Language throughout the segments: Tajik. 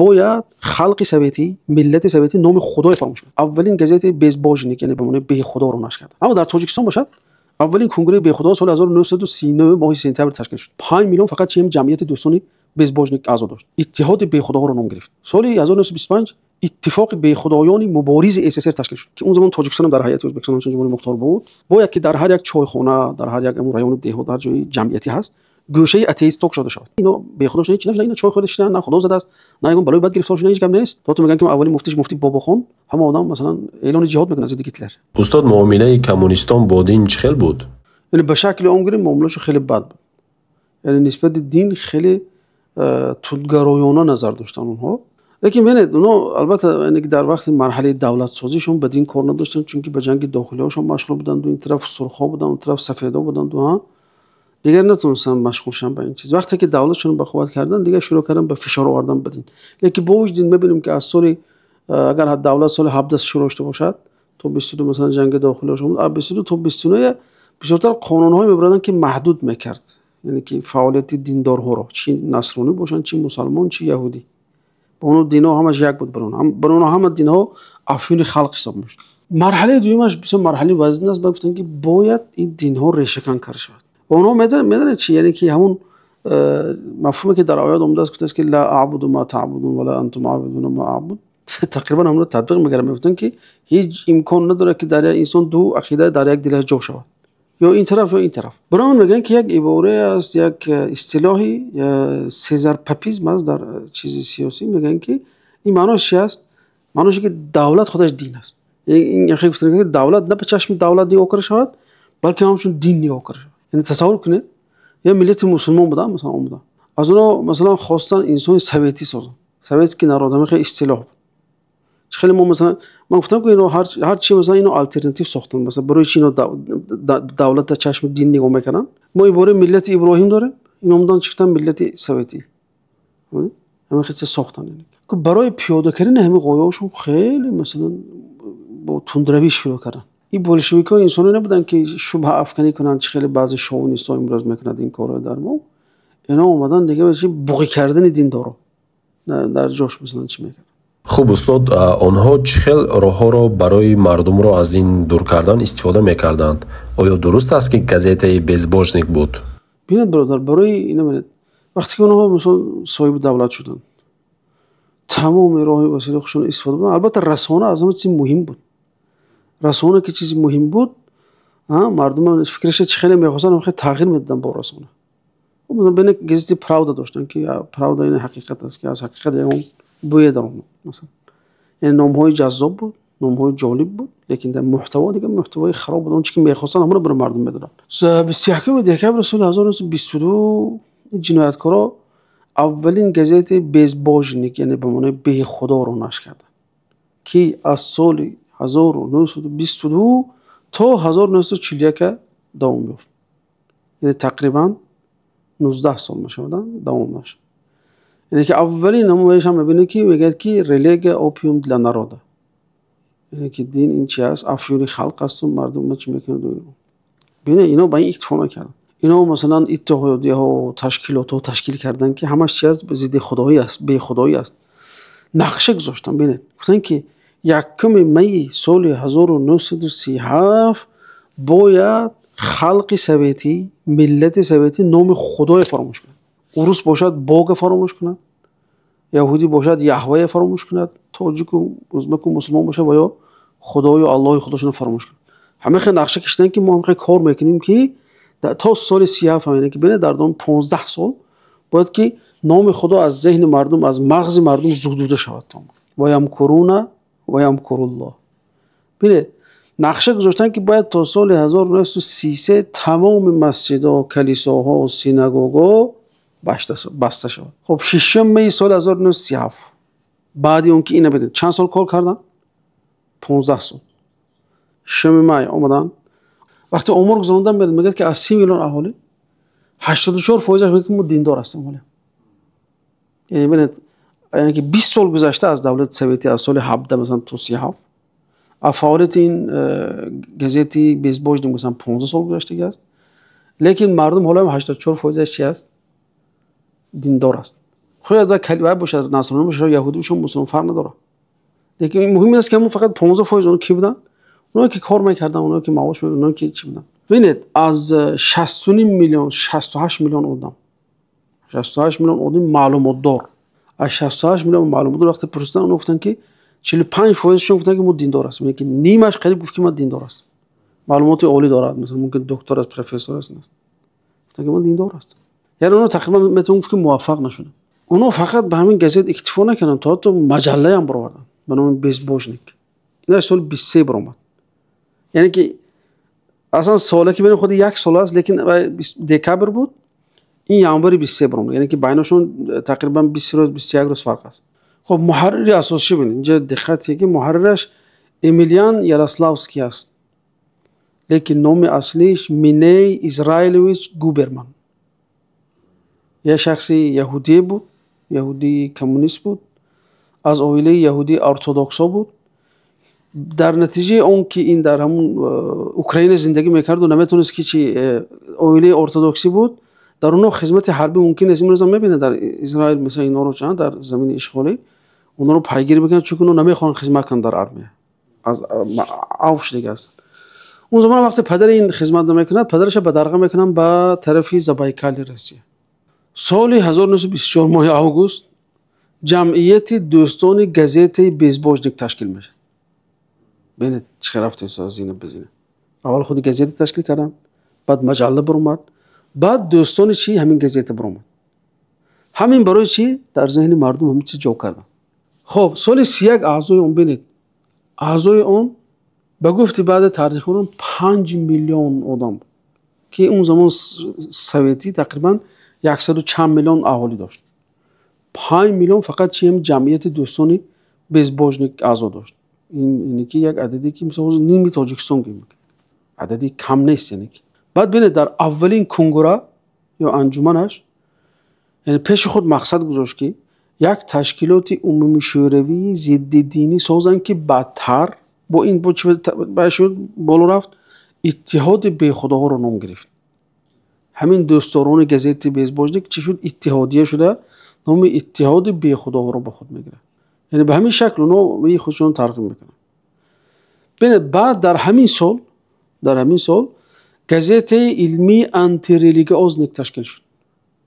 Бояд халқи советӣ, миллати советӣ номи Худоя фаромӯш кунад. Аввалин газетаи «Безбожник», яъне ба маънои бехудоро нашр кард. Аммо дар Тоҷикистон бошад, аввалин конгресси бехудо соли 1939 моҳи сентябр ташкил шуд. 5 миллион фақат чием ҷамъияти дӯстони безбожник аъзо дошт. Иттиҳоди бехудоҳоро ном гирифт. Соли 1925 Иттифоқи бехудоёни муборизи СССР ташкил шуд, ки он замон Тоҷикистон дар ҳайати Ӯзбекистон ҳамчун ҷумҳурии мухтор буд. Бояд ки дар ҳар як чойхона, дар ҳар як району деҳот, ҳар ҷои ҷамъиятӣ ҳаст, гӯшаи атеист кушода шавад. Ино бехудо шуда, ҳеч нашуда, ино чой хӯрда шидан, на Худо задааст, на ягон балои бад гирифтор шуда, ҳеч гап нест. То мегӯянд, ки аввалин муфтиш муфти Бобохон, ҳама одам масалан эълони ҷиҳод мекунад зидди Гитлер. Устод, муомилаи коммунистон бо дин чӣ хел буд? Яъне ба шакли ом гирем, муомилашу хеле бад буд. Яъне нисбати дин хеле тундгароёна назар доштанд онҳо. Лекин бинед, онҳо албатта, яъне ки дар вақти марҳалаи давлатсозишон ба дин кор надоштанд, чунки ба ҷанги дохилиҳошон машғул буданд. Ин тараф сурхҳо буданд, он тараф сафедҳо буданд, дигар натавонистанд машғул шаванд ба ин чиз. Вақте ки давлатшон ба қувват карданд, дигар шурӯъ карданд ба фишор овардан ба дин. Лекин бо вуҷуди ин мебинем, ки аз соли, агар давлат соли 17 шурӯъ шуда бошад, то 22 масалан ҷанги дохилиҳошон, аз 22 то 29 бисёртар қонунҳое мебурданд, ки маҳдуд мекард, яъне ки фаъолияти диндорҳоро, чӣ насронӣ бошанд, чӣ мусалмон, чӣ яҳудӣ. Ба онҳо динҳо ҳамаш як буд. Барои онҳо ҳама динҳо афюни халқ ҳисоб мешуд. Марҳалаи дуюмаш бисёр марҳалаи вазнин аст. Ба гуфтанд, ки бояд ин динҳо решакан карда шавад. Ва онҳо медонед чи, яъне ки ҳамун мафҳуме, ки дар оят омадааст, гуфтааст, ки لا أعبد ما تعبدون ولا أنتم عابدون ما أعبد, тақрибан ҳамонро татбиқ мекарданд. Мегуфтанд, ки ҳеҷ имкон надорад, ки дар як инсон ду ақида дар як дилаш ҷо шавад, ё ин тараф, ё ин тараф. Барои он мегӯянд, ки як иборае аст, як истилоҳи сезарпапизм аст дар чизи сиёсӣ. Мегӯянд, ки ин маънош чи аст? Маънош, ки давлат худаш дин аст. Ин ки давлат на ба чашми давлат нигоҳ карда шавад, балки ҳамчун дин нигоҳ карда шавад. Яъне тасаввур кунед, як миллати мусулмон буданд, масалан, омаданд, аз онҳо масалан хостанд инсони советӣ созанд, советский народ, ҳамин хел истилоҳ. Чӣ хеле мо масалан ман гуфтам, ки ино ҳар чи масалан ино алтернатив сохтанд. Масалан, барои чи ино давлат дар чашми дин нигоҳ мекунанд? Мо ибораи миллати Иброҳим дорем, ино омадан чӣ гуфтанд? Миллати советӣ. Ҳамин хел чиз сохтанд. Барои пиёда кардани ҳамин ғояҳошон хеле масалан бо тундравӣ шурӯъ карданд. Ин болшевикҳо инсоне набуданд, ки шубҳаафканӣ кунанд, чӣ хеле баъзе шовинистҳо имрӯз мекунанд ин корро дар мо. Ино омаданд дига буғӣ кардани диндоро дар ҷош масалан чӣ мекарданд. Хуб, устод, онҳо чӣ хел роҳҳоро барои мардумро аз ин дур кардан истифода мекарданд? Оё дуруст аст, ки газетаи «Безбожник» буд? Бинед, бародар, барои ина бинед, вақте ки онҳо мисол соҳиби давлат шуданд, тамоми роҳи василаи худшон истифода буданд. Албатта, расона аз ҳама чизи муҳим буд. Расона ки чизи муҳим буд, мардум фикраша чӣ хеле мехостанд, хеле тағйир медоданд бо расона. Бинед, газетаи «Правда» доштанд, ки правда ин ҳақиқат аст, ки аз ҳақиқат ягон бӯе даромад масалан. Яъне номҳои ҷаззоб буд, номҳои ҷолиб буд, лекин дар муҳтаво дигар муҳтавои хароб буд. Он чи ки мехостанд, ҳамонро барои мардум медоданд. 21 декабри соли 1922 ҷинояткоро аввалин газетаи «Безбожник», яъне ба маънои бехудоро нашр карданд, ки аз соли 1922 то 1941 давом ёфт, яъне тақрибан 19 сол мешавад давом дошт. Яъне ки аввалин намоишам мебинед, ки мегӯяд, ки «Религия — опиум для народа», яъне ки дин ин чи аст? Афюни халқ асту мардум чӣ мекунад. Бинед, ино ба ин иктифо накарданд. Ино масалан иттиҳодияҳо, ташкилотҳо ташкил карданд, ки ҳамаш чи аст? Зидди худоӣ аст, бехудоӣ аст. Нақша гузоштанд. Бинед, гуфтанд, ки 1 майи соли 1937 бояд халқи советӣ, миллати советӣ номи Худоя фаромӯш кунад. Урус бошад, Бога фаромӯш кунад, яҳудӣ бошад, Яҳвая фаромӯш кунад, тоҷику узбеку мусулмон бошад ва ё Худою Аллоҳи худошонро фаромӯш кунад. Ҳама хел нақша кашиданд, ки мо ҳам кор мекунем, ки то соли 37, яъне ки бинед, дар давоми 15 сол бояд ки номи Худо аз зеҳни мардум, аз мағзи мардум зудуда шавад. ويمكرون ويمكر الله. Бинед, нақша гузоштанд, ки бояд то соли 1933 тамоми масҷидҳо, калисоҳо, синагогҳо баста шавад. Хуб, 6 майи соли 1937, баъди он ки ина бинед, чанд сол кор карданд? 15 сол. 6 май омаданд. Вақте омор гузаронданд, мегӯяд, ки аз 30 миллион аҳолӣ 84 фоизаш мегӯяд, ки мо диндор ҳастем ҳоле. Яъне бинед, яъне ки 20 сол гузашта аз давлати советӣ, аз соли 17 масалан то 37, аз фаъолияти ин газети «Безбожник» масалан 15 сол гузаштагӣ аст, лекин мардум ҳоло ҳам 84 фоизаш чи аст? Диндор аст. Худ дар бошад, насронӣ бошад, яҳудӣ бошад, мусулмон, фарқ надорад. Лекин муҳим аст, ки ҳамон фақат 15% онҳо кӣ буданд? Онҳое ки кор мекарданд, онҳое ки маош мегирифтанд, онҳое ки чӣ буданд. Бинед, аз 60,5 миллион, 68 миллион одам, 68 миллион одами маълумотдор, аз 68 миллион маълумотдор вақте пурсиданд, онҳо гуфтанд, ки 45 фоизшон гуфтанд, ки мо диндор ҳастем. Яъне ки нимаш қариб гуфт, ки ман диндор ҳастам. Маълумоти олӣ дорад, масалан, мумкин доктор аст, профессор аст, гуфтанд, ки ман диндор ҳастам. Яъне онҳо тақрибан метавон гуфт, ки муваффақ нашуданд. Онҳо фақат ба ҳамин газет иктифо накарданд, то ҳатто маҷаллаам бароварданд ба номи «Безбожник». Ин соли 23 баромад. Яъне ки аслан соле ки бинем, худи як сол аст, лекин декабр буд, ин январи 23 баромад. Яъне ки байнашон тақрибан 20 рӯз, 21 рӯз фарқ аст. Хоб, муҳаррири асосӣ, бинед, инҷа диққат, ки муҳаррираш Эмилиан Ярославский аст, лекин номи аслиш Миней Израилович Губерман, як шахси яҳудие буд, яҳудии коммунист буд, аз оилаи яҳудии ортодоксо буд. Дар натиҷаи он ки ин дар ҳамун Украина зиндагӣ мекарду наметавонист ки чи оилаи ортодоксӣ буд, дар онҳо хизмати ҳарбӣ мумкин нест. Имрӯзам мебинед, дар Израил, масалан, инҳоро чанд дар замини ишғолӣ онҳоро пайгирӣ мекунанд, чунки онҳо намехоҳанд хизмат кунанд дар армия, аз авф шудагӣ ҳастанд. Он замон вақте падари ин хизмат намекунад, падараша бадарға мекунанд ба тарафи Забайкали Россия. Соли 1924, моҳи август, ҷамъияти дӯстони газетаи «Безбожник» ташкил мешавад. Бинед, чӣ хел рафта зина ба зина: аввал худи газета ташкил карданд, баъд маҷалла баромад, баъд дӯстони чи ҳамин газета баромад. Ҳамин барои чӣ? Дар зеҳни мардум ҳамин чиз ҷо карданд. Хоб, соли 31 аъзои он, бинед, аъзои он ба гуфти баъзе таърихнигорон 5 миллион одам буд, ки он замон советӣ тақрибан яксаду чанд миллион аҳолӣ дошт. 5 миллион фақат чи ҳам ҷамъияти дӯстони «Безбожник» аъзо дошт. Ин ки як ададе ки мисол ними Тоҷикистон, адади кам нест. Яъне ки баъд бинед, дар аввалин кунгура ё анҷуманаш, яъне пеши худ мақсад гузошт, ки як ташкилоти умумишӯравии зиддидинӣ созанд, ки баъдтар бо ин бо чи шуд, боло рафт, Иттиҳоди бехудоҳоро ном гирифт. Ҳамин дӯстдорони газети «Безбожник» чӣ шуд? Иттиҳодия шуда, номи Иттиҳоди бехудоҳоро ба худ мегирад. Яъне ба ҳамин шакл онҳо худшон тарғиб мекунанд. Бинед, баъд дар ҳамин сол газетаи илмии антирелигиозник ташкил шуд.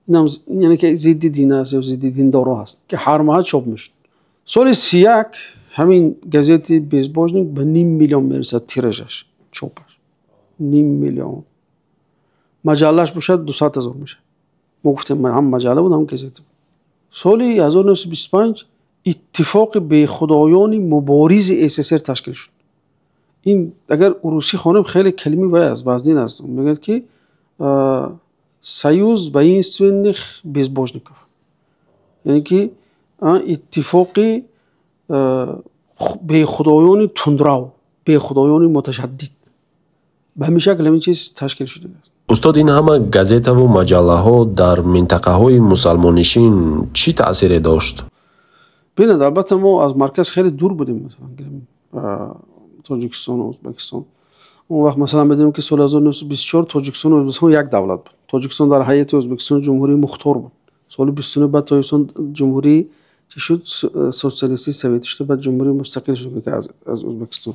Яъне ки зидди дин аст ё зидди диндоро ҳаст, ки ҳар моҳа чоп мешуд. Соли 31 ҳамин газети «Безбожник» ба ним миллион мерасад тиражаш, чопаш ним миллион, маҷаллаш бошад 200 000 мешавад. Мо гуфтем, ҳам маҷалла буд, ҳам газета буд. Соли 1925 Иттифоқи бехудоёни муборизи СССР ташкил шуд. Ин агар урусӣ хонем, хеле калими вай аст, вазнин аст. Мегӯяд, ки Союз воинственных безбожников, яъне ки иттифоқи бехудоёни тундрав, бехудоёни муташаддид. Ба ҳамин шакл ҳамин чиз ташкил шудааст. Устод, ин ҳама газетаву маҷаллаҳо дар минтақаҳои мусалмоннишин чӣ таъсире дошт? Бинед, албатта, мо аз марказ хеле дур будем, масалан, Тоҷикистону Ӯзбекистон. Он вақт, масалан, медонем, ки соли 1924 Тоҷикистону Ӯзбекистон як давлат буд. Тоҷикистон дар ҳайати Ӯзбекистон ҷумҳурии мухтор буд. Соли 29 баъд Тоҷикистон ҷумҳурии чӣ шуд? Социалистии советӣ шуд, баъд ҷумҳурии мустақил шуд аз Ӯзбекистон.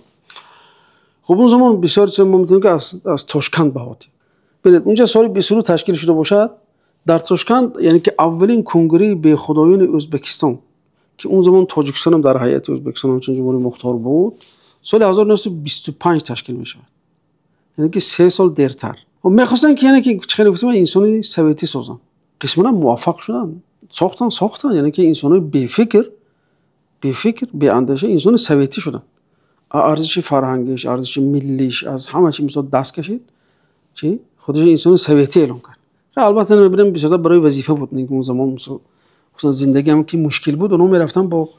Хуб, он замон бисёр чиз мо метавонем, ки аз Тошканд баҳотем. Бинед, унҷа соли 22 ташкил шуда бошад, дар Тошканд, яъне ки аввалин конгреи бехудоёни Ӯзбекистон, ки он замон Тоҷикистонам дар ҳайати Ӯзбекистон ҳамчун ҷумҳурии мухтор буд, соли 1925 ташкил мешавад, яъне ки 3 сол дертар. Мехостанд, ки яъне ки чӣ хеле гуфтем, инсони советӣ созанд. Қисман муваффақ шуданд, сохтанд, яъне ки инсонои бефикр, беандеша инсони советӣ шуданд. Арзиши фарҳангиш, арзиши миллиш, аз ҳама чи мисол даст кашид, чи худаш инсони советӣ эълон кард. Албатта, мебинем, бисёртар барои вазифа буд. Он замон зиндагиам ки мушкил буд, онҳо мерафтанд бо,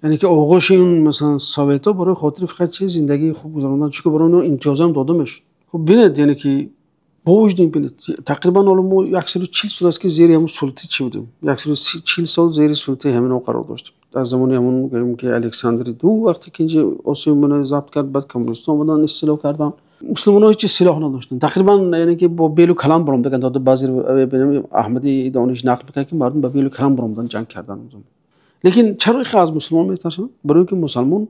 яъне ки, оғоши ин, масалан, советҳо барои хотири фақат чи зиндагии хуб гузарондан, чунки барои онҳо имтиёзам дода мешуд. Хуб, бинед, яъне ки бо вуҷуди, бинед, тақрибан ҳоло мо 140 сол аст, ки зери ҳамун султаи чӣ будем, 140 сол зери султаи ҳаминҳо қарор доштем. Аз замони ҳамун, гӯем, ки Александри ду, вақте ки инҷа Осиёи Миёна забт кард, баъд коммунистҳо омаданд, истило карданд. Мусулмонҳо ҳеҷ силоҳ надоштанд тақрибан, яъне ки бо белу калам баромаданд. Баъзе Аҳмади Дониш нақл мекунад, ки мардум ба белу калам баромаданд, ҷанг карданд. Лекин чаро инқадр аз мусулмон метарсанд? Барои инки мусулмон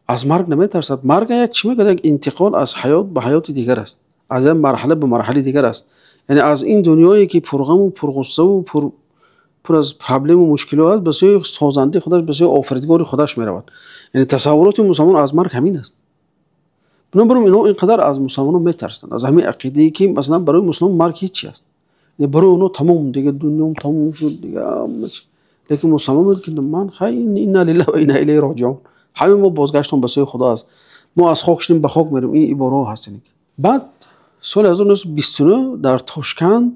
аз марг наметарсад. Марг як чӣ мегӯяд? Як интиқол аз ҳаёт ба ҳаёти дигар аст, аз як марҳала ба марҳалаи дигар аст. Яъне аз ин дунёе ки пурғам ва пурғусса ва пур аз проблем ва мушкилот аст, ба сӯи созандаи худаш, ба сӯи офаридгори худаш меравад. Яъне тасаввуроти мусулмон аз марг ҳамин аст. Бинобар ин инҳо инқадар аз мусулмонон метарсанд, аз ҳамин ақидае ки масалан барои мусулмон марг ҳеҷ аст. Яъне барои онҳо тамом, дигар дунё тамом шуд, дигар. Лекин мусулмон мегӯяд, ки ман хай, инна лиллаҳи ва инна илайҳи роҷиун. Ҳамин мо бозгаштон ба сӯи Худо аст. Мо аз хок шудем, ба хок меравем. Ин ибораҳо ҳастанд. Баъд соли 1929 дар Тошканд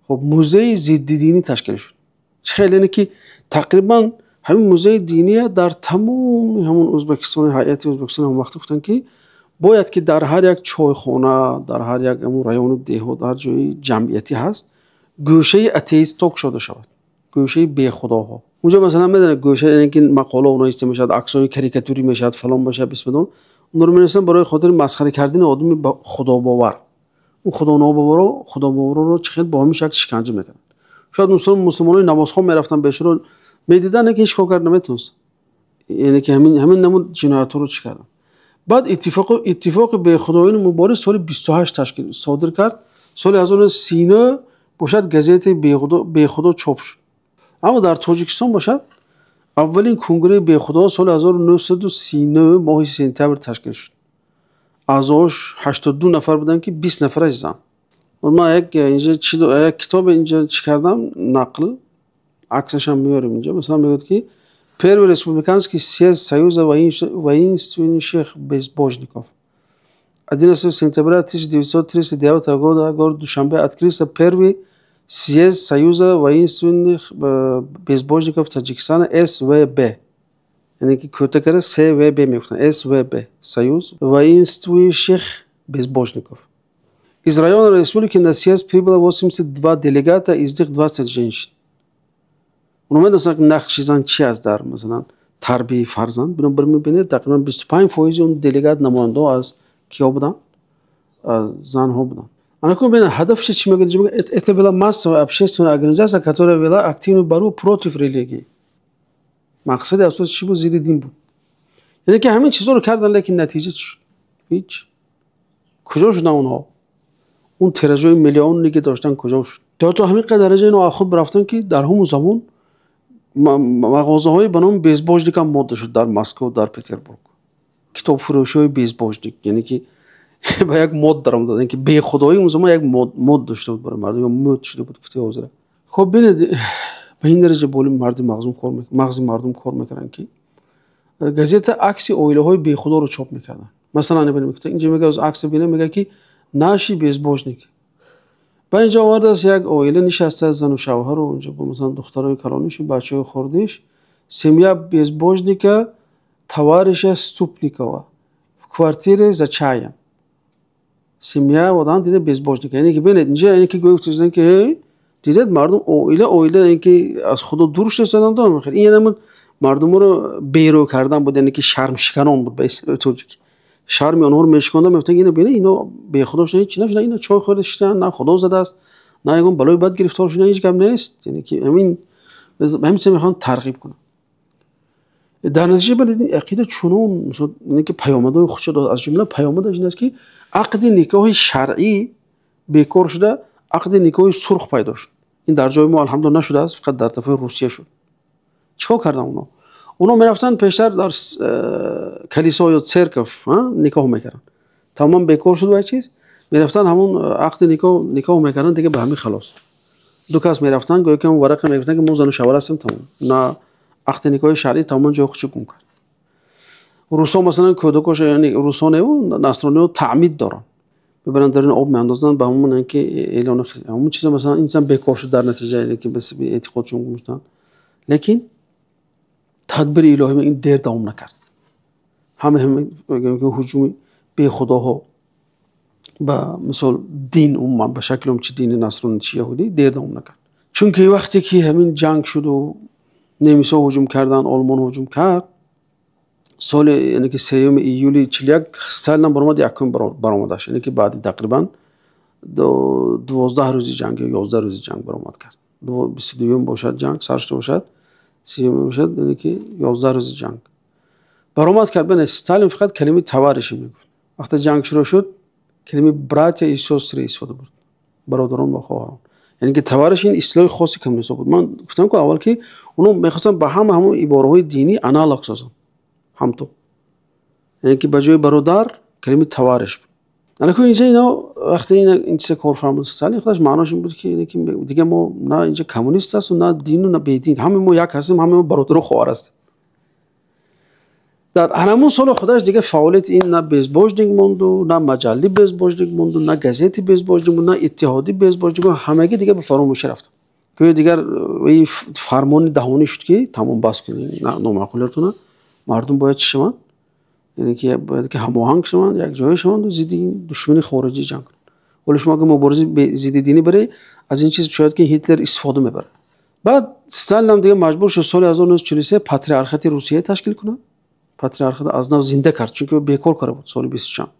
хуб музеи зиддидинӣ ташкил шуд. Хеле, яъне ки тақрибан ҳамин музеи динӣ дар тамоми ҳамон Ӯзбекистон, ҳайати Ӯзбекистон ҳам вақт гуфтанд, ки бояд ки дар ҳар як чойхона, дар ҳар як ҳамон району деҳот, ҳар ҷои ҷамъиятӣ ҳаст, гӯшаи атеистҳо кушода шавад, гӯшаи бехудоҳо. Онҷо масалан медонед, гӯша, яъне ки мақола онҳо истифода мешавад, аксҳои карикатурӣ мешавад, фалон мешавад, бисмиллоҳ. Онҳоро менависанд барои хотири масхара кардани одами худобовар. Он худонобоварро, худобоварро чӣ хел бо ҳамин шакл шиканҷа мекарданд. Шояд мусулмонони намозхон мерафтанд, бешуро медиданд, ки ҳеҷ кор карда наметавонистанд. Яъне ки ҳамин намуд ҷиноятҳоро чӣ карданд. Баъд иттифоқи бехудоёни мубориз соли 28 ташкил содир кард. Соли 1939 бошад, газетаи бехудо чоп шуд. Аммо дар Тоҷикистон бошад, аввалин конгресси бехудоҳо соли 1939 моҳи сентябр ташкил шуд. Аъзоаш 82 нафар буданд, ки 20 нафараш зан. Ман як инҷа чӣ, як китоб инҷа чӣ кардам, нақл, аксашам меорем инҷа. Масалан мегӯяд, ки Первый республиканский съезд Союза воинствующих безбожников. 11 сентября 1939 года, город Душанбе, открылся первый съезд Союза воинственных безбожников Таджикистана, СВБ. Яъне ки кӯта карда СВБ мегуфтанд. СВБ. Союз воинствующих безбожников. Из района республики на съезд прибыло 82 делегата, из них 20 женщин. Онҳо медонистанд, ки нақши зан чи аст дар масалан тарбияи фарзанд. Бинобар мебинед, тақрибан 25 фоизи он делегат, намояндаҳо аз киҳо буданд? Аз занҳо буданд. Ана бинед, ҳадафш чӣ мегӯяд? Это была массовая общественная организация, которая вела активную борьбу против религии. Мақсади асоси чӣ буд? Зидди дин буд. Яъне ки ҳамин чизҳоро карданд, лекин натиҷа чӣ шуд? Ҳеҷ. Куҷо шуданд онҳо? Он тиражои миллионе ки доштанд, куҷо шуд? То ҳамин қадр дараҷа инҳо аз худ рафтанд, ки дар ҳамон замон мағозаҳои ба номи безбожник ҳам мода шуд дар Москва, дар Петербург. Китобфурӯшиҳои безбожник, яъне ки ба як мод даромаданд, ки бехудоӣ он замон як мод дошта буд барои мардум, ё мӯд шуда буд, гуфти ҳозира. Хуб, бинед, ба ин дараҷа боли марди мағзи мардум кор мекарданд, ки газета акси оилаҳои бехудоро чоп мекарданд. Масалан, инҷа мега, акса бинед, мега, ки наши безбожник. Ба инҷо овардааст, як оила нишастааст, зану шавҳару онҷо масалан духтарои калонишу бачаҳои хурдиш. Семья безбожника товарища Ступникова в квартире за чаем. Семья одан дида безбожника. Яъне ки бинед, инҷа, яъне ки гӯё гуфтаанд, ки дидед, мардум оила оила, яъне ки аз худо дур шудастанд. Ин яъне мардумро берӯ кардан буд, яъне ки шармшиканон буд, ба истилоҳи тоҷикӣ. Шарми онҳоро мешиконданд, мегуфтанд: ина бина, ино бехудо шудан, ҳеҷ нашуданд, ино чой хӯрда шиштанд, на худо задааст, на ягон балои бад гирифтор шудан, ҳеҷ гап нест. Яъне ки ҳамин чиза мехоҳанд тарғиб кунанд. Дар натиҷа, бинед, ин ақида чунон яъне ки паёмадҳои худшо дорад. Аз ҷумла паёмадаш ин аст, ки ақди никоҳи шаръӣ бекор шуда, ақди никоҳи сурх пайдо шуд. Ин дар ҷои мо, алҳамдулилла, нашудааст, фақат дар тарафи Русия шуд. Чӣ кор карданд онҳо? Онҳо мерафтанд пештар дар калисо ё церковь никоҳ мекарданд. Тамоман бекор шуд вай чиз. Мерафтанд, ҳамон ақди никоҳ мекарданд, дига ба ҳамин халос. Ду кас мерафтанд, гӯё ки ҳамон варақа мегуфтанд, ки мо зану шавҳар ҳастем, тамом. На ақди никоҳи шаръӣ тамоман ҷои худшо гум кард. Русҳо масалан кӯдакош, яъне русҳо неву насрониҳо, таъмид доранд, мебаранд, дар ин об меандозанд, ба ҳамон ки эълони ҳамон чиза масалан инсан бекор шуд дар натиҷа, яъне ки ба сабаби эътиқодшон гум шуданд. Лекин тадбири илоҳӣ ин дер давом накард. Ҳама ҳуҷуми бехудоҳо ба мисол дин умуман, ба шакли чи дини насронӣ, чи яҳудӣ, дер давом накард. Чунки вақте ки ҳамин ҷанг шуду немисҳо ҳуҷум карданд, Олмон ҳуҷум кард. Соли, яъне ки 3 июли 41 Сталин баромад, якум баромадаш, яъне ки баъди тақрибан 12 рӯзи ҷанг ё 11 рӯзи ҷанг баромад кард. 22-юм бошад ҷанг сар шуда бошад, 3-юм бошад, яъне ки 11 рӯзи ҷанг баромад кард. Бинед, Сталин фақат калимаи товарищи мегуфт. Вақте ҷанг шурӯъ шуд, калимаи братья и сёстры истифода бурд, бародарон ва хоҳарон. Яъне ки товарищ ин истилоҳи хоси коммунистҳо буд. Ман гуфтам ку аввал, ки онҳо мехостанд ба ҳама ҳамон ибораҳои динӣ аналог созанд, ҳамто. Яъне ки ба ҷои бародар калимаи товарищ буд. Ана ку инҷа ино вақте ин чиза кор фармуд Сталин, худаш маънош ин буд, ки дига мо на инҷа коммунист ҳасту, на дину, на бедин, ҳама мо як ҳастем, ҳама мо бародару хоҳар ҳастем. Дар ҳамон соли худаш дига фаъолияти ин на безбожник монду, на маҷалли безбожник монду, на газети безбожник монду, на иттиҳоди безбожник монду. Ҳамагӣ дига ба фаромӯшӣ рафтанд. Гӯё дигар фармони даҳонӣ шуд, ки тамом, бас кунед номаъқулиятона, мардум бояд чӣ шаванд? Яъне ки бояд ки ҳамоҳанг шаванд, якҷоя шаванду зидди ин душмани хориҷӣ ҷанг кунанд. Вале шумо агар мубориза зидди динӣ барӣ, аз ин чиз шояд ки Ҳитлер истифода мебарад. Баъд Сталинам дига маҷбур шуд соли 1943 патриархати Русия ташкил кунад. Патриархат аз нав зинда кард, чунки бекор карда буд соли бисту чанд.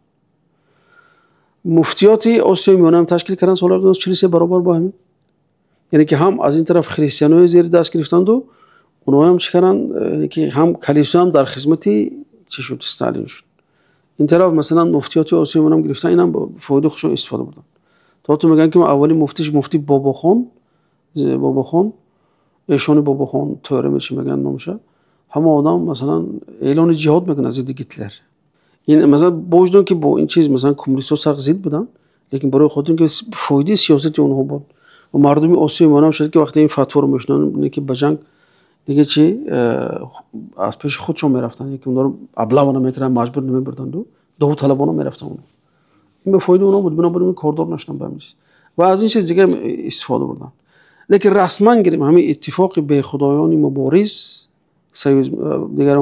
Муфтиёти Осиёи Миёнаам ташкил карданд соли 1943 баробар бо ҳамин. Яъне ки ҳам аз ин тараф христианои зери даст гирифтанду, онҳоам чӣ карданд, яъне ки ҳам калисоам дар хизмати чӣ шуд? Сталин шуд. Ин тараф, масалан, муфтиёти Осиёи Миёнаам гирифтан, инам фоидаи худшон истифода бурданд. То ту мегӯянд, ки аввалин муфтиш муфти Бобохон, Бобохон, эшони Бобохон Тӯраме, чӣ мегӯянд номаша, ҳама одам, масалан, эълони ҷиҳод мекунад зидди Гитлер. Ин, масалан, бо вуҷуди ки бо ин чиз, масалан, коммунистҳо сахт зид буданд, лекин барои хотир ки фоидаи сиёсати онҳо буд ва мардуми Осиёи Миёнаам шуд, ки вақте ин фатворо мешунаванд, ки ба ҷанг дига чи аз пеши худшон мерафтанд, ки онҳоро облава намекарданд, маҷбур намебурданду, довталабона мерафтанд онҳо. Ин ба фоидаи онҳо буд, бинобар ин кордор нашуданд ба ҳамин чиз ва аз ин чиз дига истифода бурданд. Лекин расман гирем, ҳамин иттифоқи бехудоёни мубориз, союз, дигар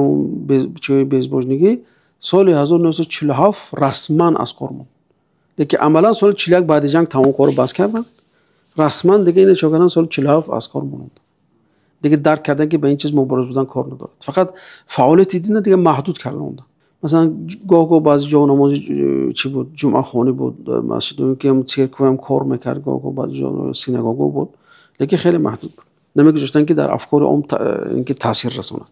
чои безбожнигӣ соли 1947 расман аз кор монд, лекин амалан соли 41 баъди ҷанг тамом корро бас карданд. Расман дига ина чо карданд? Соли 47 аз кор монд. Дига дарк карданд, ки ба ин чиз мубориз будан кор надорад. Фақат фаъолияти дина дига маҳдуд карда монданд. Масалан, гоҳ гоҳ баъзе ҷо намози чӣ буд, ҷумъахонӣ буд, масҷид ки церковам кор мекард, гоҳ гоҳ баъзе ҷо синагога буд, лекин хеле маҳдуд буд. Намегузоштанд, ки дар афкори ом ки таъсир расонад.